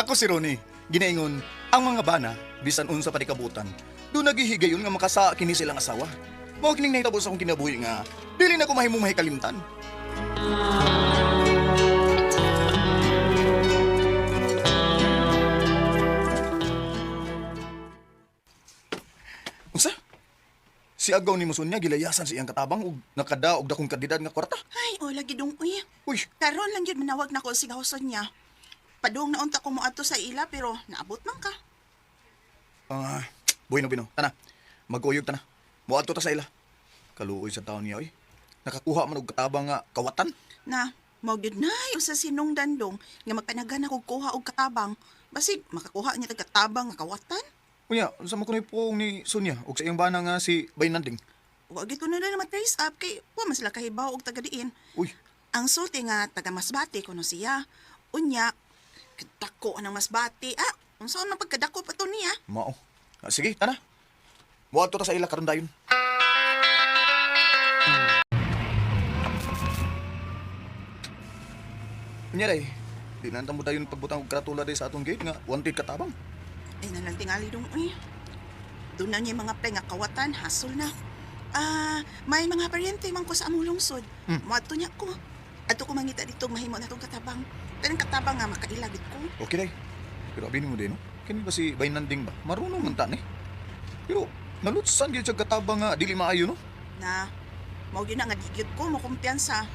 Ako si Ronnie. Ginaingon, ang mga bana, bisan unsa pa di kabutan, doon naghihigayon nga makasa kini silang asawa. Mao kining nahitabo sa akong kinabuhi nga, dili na ko mahimong mahikalimtan. Unsa? Si Agaw ni Musunya gilayasan sa iyang katabang ug nakada og dakong kandidad nga kwarta. Ay, o lagi dong uy. Uy, Karon lang yun manawag na ko si Gawson niya. Padung na unta ko mo ato sa ila pero naabot man ka. Ah, bueno, bueno. Tana. Maguyog tana. Moadto ta sa ila. Kaluoy sa taon niya oy. Nakakuha man og katabang nga kawatan. Na, mao gyud na usa sinong dandong nga magpanagan ako kuha og katabang. Basig makakuha niya tag katabang nga kawatan. Unya, unsa man kunoy puong ni Sonia og sa iyang bana nga si Baynanding. Wa gyud ko na lang ma-trace up kay wa man sila kahibaw og taga diin. Uy, Ang sulti nga taga Masbate kuno siya. Unya, kadako ang Masbate. Ah, unsaon man pagkadako pa to niya? Mao. Ah, sige, tana. Moadto ta sa ila karon dayon. Unya day, di na mo dayon pagbutang og karatula day sa atong gate nga wanted katabang. Ay nalang tingali dong uy. Doon na niya yung mga play nga kawatan, hasol na. Ah, may mga paryente man ko sa among lungsod. Mm. Moadto niya ko. Adto ko mangita dito mahimo na tong katabang. Tanang katabang nga makailagit ko. Okay day. Pero abinin mo din, no? Kini ba si Baynanding ba? Marunong man ta ni. Pero nalutsan gyud siya katabang nga dili maayo, no? Na mao gyud na nga di gyud ko mo kumpiyansa.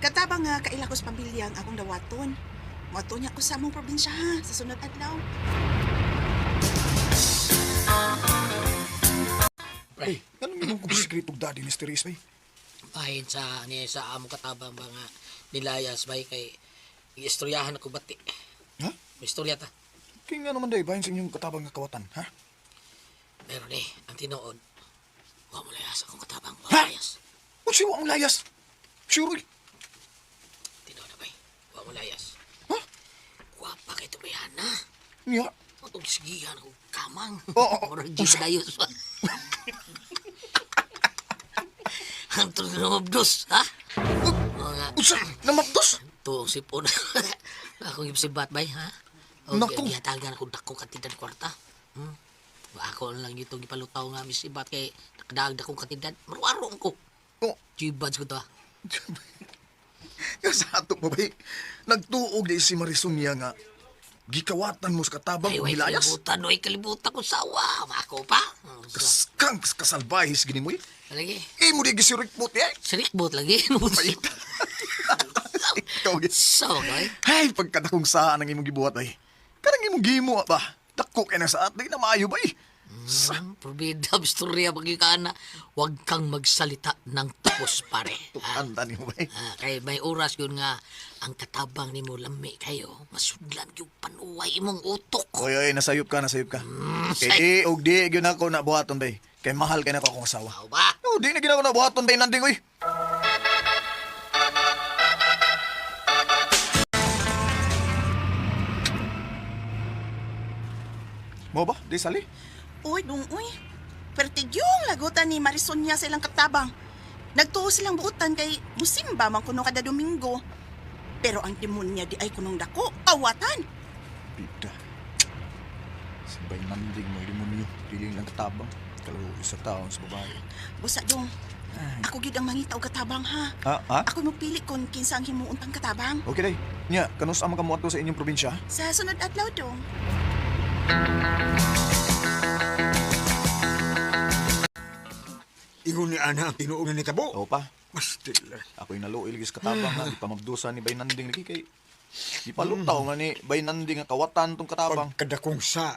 Katabang nga kaila ko sa pamilya ang akong dawaton. Moadto niya ko sa among probinsya ha, sa sunod adlaw. Ay, ganun yung kong sikretong daddy, Mr. Reyes, bay. Bahin sa niya sa among katabang mga nilayas bay kay istoryahan ako bati. Ha? May istorya ta. Kaya nga naman day, bahin sa inyong katabang nga kawatan, ha? Pero ni, ang tinuod, wa mo layas akong katabang. Wa Ha? mo layas. Kung siwa ang layas. Sure, oy. Tinuod na bay. Wa mo layas. Ha? Wa pa kay tubayana. Niya. Atong sigihan ko kamang. Oo, oo. Murag Diyos dayos pa. Ang tulog ng mabdos, ha? Mga Unsa? Namabdos? tuong sipon. Akong ipsibat bay, ha? O, Naku. Gihatagan ako dako katidad kwarta. Hmm? Ako lang itong gipalutaw nga misibat kay nakadaag dakong katidad. Maruarong ko. Oh. Jibads ko to, ha? Nga sa ato pa, bay. Nagtuog day si Marisonia nga gikawatan mo sa katabang Ay, ug way nilayas. kalibutan, way kalibutan ko sawa. Ako pa. Kaskang kasalbahis gini mo, eh. Lagi. Imo di gisirikbot, eh. Sirikbot lagi. Ikaw, gis. Sawa ka, eh. Ay, pagkadakong saan ang imong gibuhat ay. Kanang imong gimo ba? Dako kay na sa atay na maayo ba eh. Sa Probida, istorya pagkikana. Huwag kang magsalita ng tapos, pare. Ha? tukan tani mo ba eh. Ah, kay may oras yun nga ang katabang nimo lami kayo masudlan yung panuway imong utok. Oy, oy, nasayop ka, nasayop ka. Kay di, og di, gyud ako na buhaton bay. Kay mahal kay nako akong asawa. Mao ba? No, di na gyud ako na buhaton bay nanding oy. Mo ba? Di sali? Uy, dong uy. Pertigyong lagutan ni Marisonia sa ilang katabang. Nagtuo silang buutan kay musimba man kuno kada Domingo. Pero ang demonya di ay kunong dako, kawatan. Bida. Si Bay Nanding mo, demonyo. Dili lang katabang. Kaluoy sa taon sa babae. Busa dong. Ako gyud ang mangita og katabang ha. Ah, ha? Ako mopili kon kinsa ang himuon tang katabang. Okay, day. Nya, kanus ang makamuadto sa inyong probinsya? Sa sunod adlaw dong. Ingon ni Ana ang tinuod na nitabo. Oo pa. Mastil. Ako'y naluoy lagi sa katabang ha. Di pa magdusa ni Bay Nanding lagi kay di pa lutaw man ni Bay Nanding nga kawatan tong katabang. Pagkadakong sa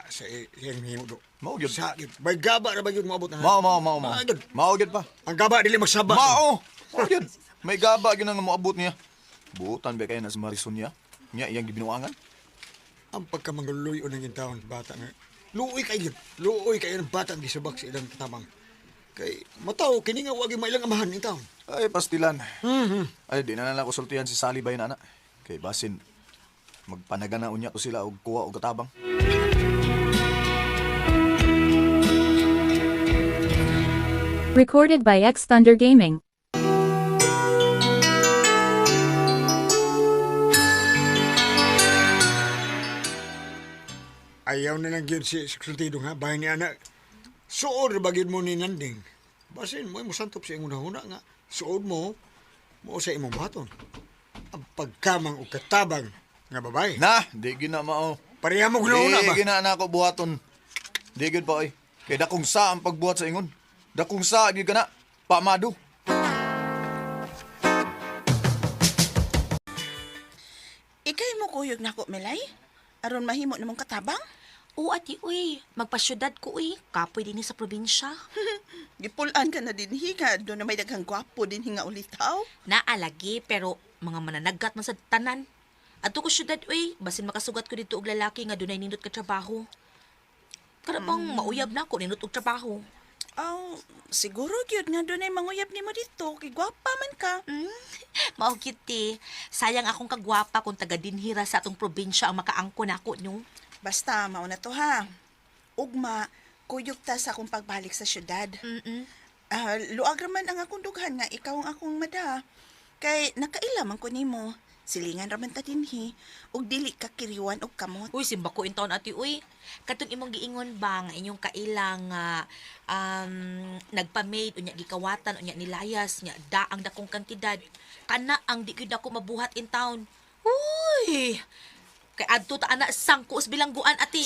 iyang himo do. Mao gyud. Sa gyud. May gaba ra ba gyud moabot na? Mao mao mao mao. Ah, gyud. Mao gyud pa. Ang gaba dili magsaba. Mao. Mao gyud. May gaba gyud ang moabot niya. Buutan ba kay na si Marison niya? Niya iyang gibinuangan. Ang pagkamanguloy o ng taon bata nga. Luoy kay gyud. Luoy kay ang bata ang gisubak sa ilang katabang. Kay mataw kini nga wa gyud mailang amahan ni taon. Ay, pastilan. Ay, di na lang ako sultihan si Sally ba yun, ana? Kay basin, magpanagana unya to sila og kuha og katabang. Recorded by X Thunder Gaming. Ayaw na lang gyud si Sultidong ha, bahin ni anak. Suod ba gyud mo ni Nanding? Basin mo mo santop sa imong nahuna nga. Suod mo, mo sa imong baton. Ang pagkamang og katabang nga babae. Na, di gyud na mao. Pareha mo gunahuna ba? Di gyud na ako buhaton. Di gyud pa oy. Kay dakong sa ang pagbuhat sa ingon. Dakong sa gyud kana. Pamado. Ikay mo kuyog nako, Melay? Aron mahimo namong katabang? Oo, ati, uy. Magpasyudad ko, uy. Kapoy din sa probinsya. Gipulaan ka na din higa, doon na may daghang gwapo din hinga ulitaw. Naalagi, pero mga mananagat man sa tanan. Adto ko syudad, uy. Basin makasugat ko dito og lalaki nga dunay nindot ka trabaho. Kana bang mauyab na ako, nindot og trabaho. Aw, siguro gyud nga dunay manguyab nimo dito kay gwapa man ka. Mao gyud, ti. Sayang akong kagwapa kung taga dinhira sa atong probinsya ang makaangko nako, no? Basta mao na to ha. Ugma, kuyog ta sa akong pagbalik sa syudad. Mm. Ah, luag raman ang akong dughan nga ikaw ang akong mada. Kay nakaila man ko nimo. Silingan raman ta dinhi ug dili ka kiriwan og kamot. Uy, simba ko in taon ati, uy. Katong imong giingon ba nga inyong kailang nga nagpa-maid unya gikawatan unya nilayas nya daang dakong kantidad. Kana ang di gyud ako mabuhat in town. Uy! Kay adto ta ana sangko us bilangguan ati.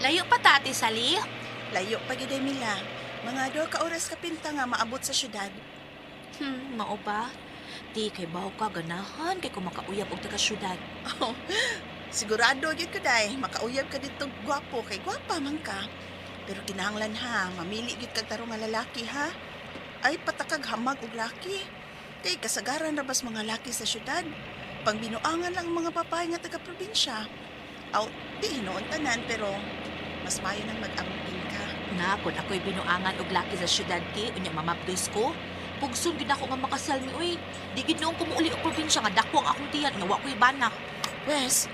Layo pa ta ati Sali. Layo pa gyud ay Mila. Mga duha ka oras ka pinta nga maabot sa syudad. Mao ba? Di kay baw ka ganahan kay kung makauyab og taga syudad. Oh, sigurado gyud ko day, makauyab ka dito gwapo kay gwapa man ka. Pero kinahanglan ha, mamili gyud kag tarong nga lalaki ha. Ay patakag hamag og laki. Kay kasagaran ra bas mga laki sa syudad. Pangbinuangan lang ang mga babae nga taga probinsya. Aw, di hinuon tanan pero mas mayo nang mag-amping ka. Na, kung ako'y binuangan og laki sa syudad ti, unya mamabdos ko. Pugson gid ako nga makasal mi uy. Di gid noon ko muuli og probinsya nga dako ang akong tiyan nga wa ko'y bana. Wes,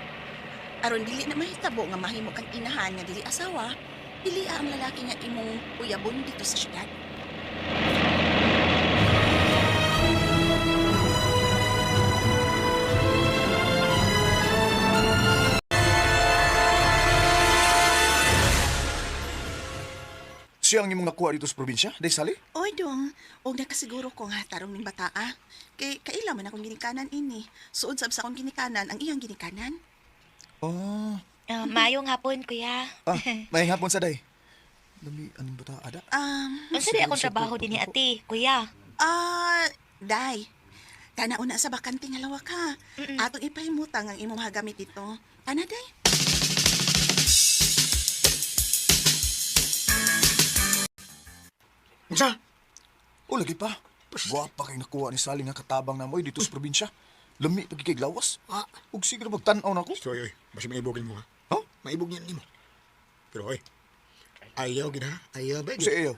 aron dili na mahitabo nga mahimo kang inahan nga dili asawa, dili ang lalaki nga imong uyabon dito sa syudad. Siya ang imong nakuha dito sa probinsya, day Sally? Oy, dong, og nakasiguro ko nga tarong ning bataa. Kay kaila man akong ginikanan ini. Suod sab sa akong ginikanan ang iyang ginikanan. Oh. Maayong hapon, kuya. Ah, may hapon sa day. Lami aning bata ada. Unsa di akong trabaho dinhi ati, kuya? Ah, day. Tana una sa bakante nga lawak ha. Atong ipahimutang ang imong mga gamit dito. Tana day. Unsa? O lagi pa. Gwapa kay nakuha ni Sally nga katabang na mo dito sa probinsya. Lami pag kay lawas. Ah. Ug sige na magtan-aw na ako. Stoy, oy. Basta maibog mo ha. Huh? Maibog niyan nimo. Pero oy, ayaw gid ha. Ayaw ba? Sa iyo.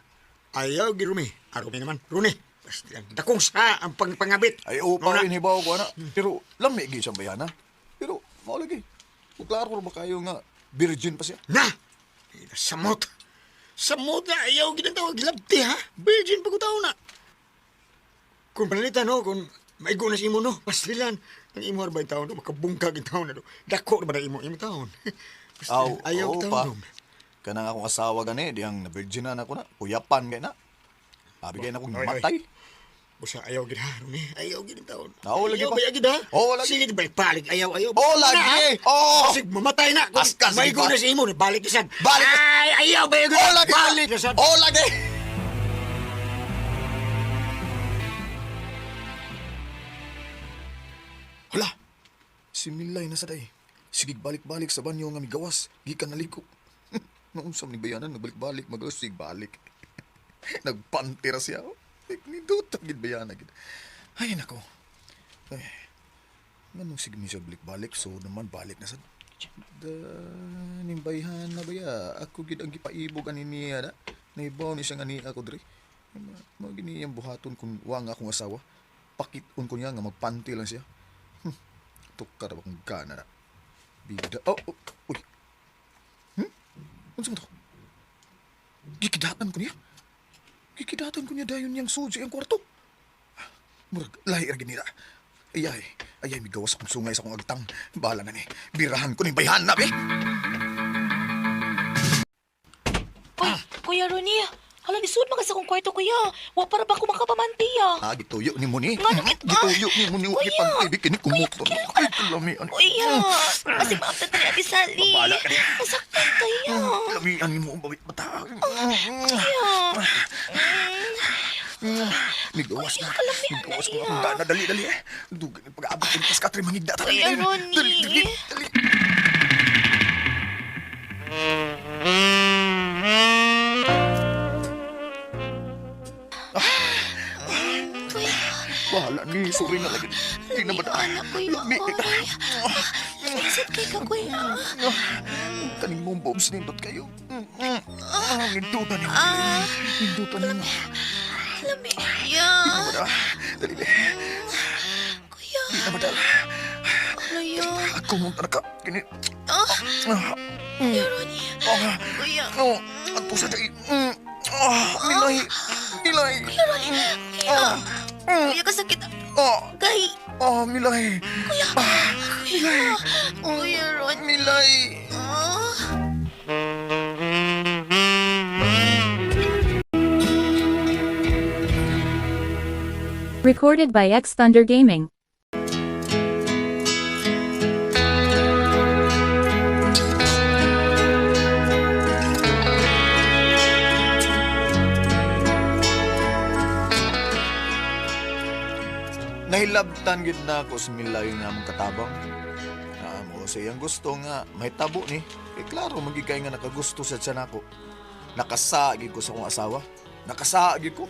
Ayaw gid Rumi. Ah, Rumi naman. Rumi. Basta lang. Dakong sa ang pangpangabit. Ay oo pa Muna. rin hibaw ko ana. Pero lami gyud siyang bayana. Pero mao lagi. Ug klaro ra ba kayo nga virgin pa siya? Na! Ay, Samot! Samot na! Ayaw gid ang tawag. Gilabti ha! Virgin pa ko tao na! Kung panalitan no, kung maigo na sa imo no, pastilan. Ang imo arbay taon no, makabungkag ang taon na no. Dako na ba na imo imo taon? Aw, Pastilan, ayaw oo taon pa. no. Kanang akong asawa gani, diyang na virgin na ako na. Kuyapan kay na. Abi kay na akong Oy, oy. matay. Busa ayaw gid ha, Rumi. Ayaw gid ang taon. Oo, lagi ayaw, pa. Ayaw gid ha. Oo, lagi. Sige, balik balik. Ayaw, ayaw. Oo, lagi. Na, ha? Oo. Sige, mamatay na. Kung Askas, maigo sige pa. na sa imo, balik na sad. Balik. Ay, ayaw, ayaw gid. Oo, lagi. Balik na sad. Oo, lagi. Hala. Si Milay na sa day. Sige balik-balik sa banyo nga migawas. Gikan naliko. Noong sa ni bayanan nagbalik-balik magawas sige balik. Nagpantira siya. Oh. Nindot gid bayana gid. Ay nako. Ay. Nganong sige mi siya balik-balik so naman balik na sa da ning bayhan na baya ako gid ang gipaibog ani niya na nahibaw ni siya nga niya ako diri mao gini iyang buhaton kung wa nga akong asawa pakit-on ko niya nga magpanti lang siya tukar ba kung gana na bida oh, oh uy unsa man to gikidatan ko niya dayon niyang sud sa iyang kwarto. Murag lahi ra gid nila. Ayay, ayay migawas akong sungay sa akong agtang. Bahala na ni. Birahan ko ni bayhan na be. Uy, Kuya Ronnie, hala nisud man ka sa akong kwarto, kuya. Wa para ba ko makapamanti ah. Ah, gituyo ni mo ni. Nga, nakit- ah. Gituyo ni mo ni. Wa Kuya. gipantay kini kumuto. Kuya, Ay, kalamian. Kuya, kasi maabtan na ni Ate Sally. Babala ka niya. Masaktan kayo. Kalamian ni mo ang bawit bata. Kuya. Migawas Kuya, na. kalamian na Migawas ko iya. akong gana. Dali, dali. Dugay ni pag-abot ni tas katri mangigda. Dali, Kuya dali, Ronnie. Dali, dali, dali. Kuya, Bahala ni. Sorry na lagi. Di na ba na? anak, kuya. Lami kita. Isip kay ka, kuya. Kaning mong bobs nindot kayo. Nindutan niyo. Nindutan niyo. Lami. Kuya. Wala. Dali, dali. Kuya, Di na ba na? ano yun? Ako mong tanaka. Kini. Ah, Ah, Kuya Ronnie. ah, Kuya. oh, ato sa dai. Ah, nilay. Nilay. Kuya Ronnie. Kuya. Ah, Kuya, kasakit. ah, Kay. ah, milay. Kuya. Kuya. Kuya Ronnie. Milay. Ah. Recorded by X Thunder Gaming. Nahilabtan gid na ako sa Milay nga among katabang. Ah, mo sa iyang gusto nga may tabo ni. Eh klaro magigay nga nakagusto sa tiyan ako. Nakasaagi ko sa akong asawa. Nakasaagi ko.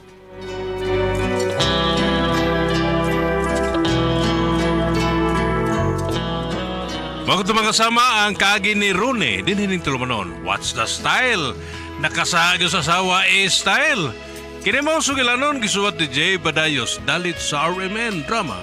Mga mga kasama ang kaagi ni Rune, din hining tulumanon. What's the style? Nakasagyo sa sawa eh style. Kini mo sugilanon gisuwat ni Jay Badayos dalit sa RMN Drama.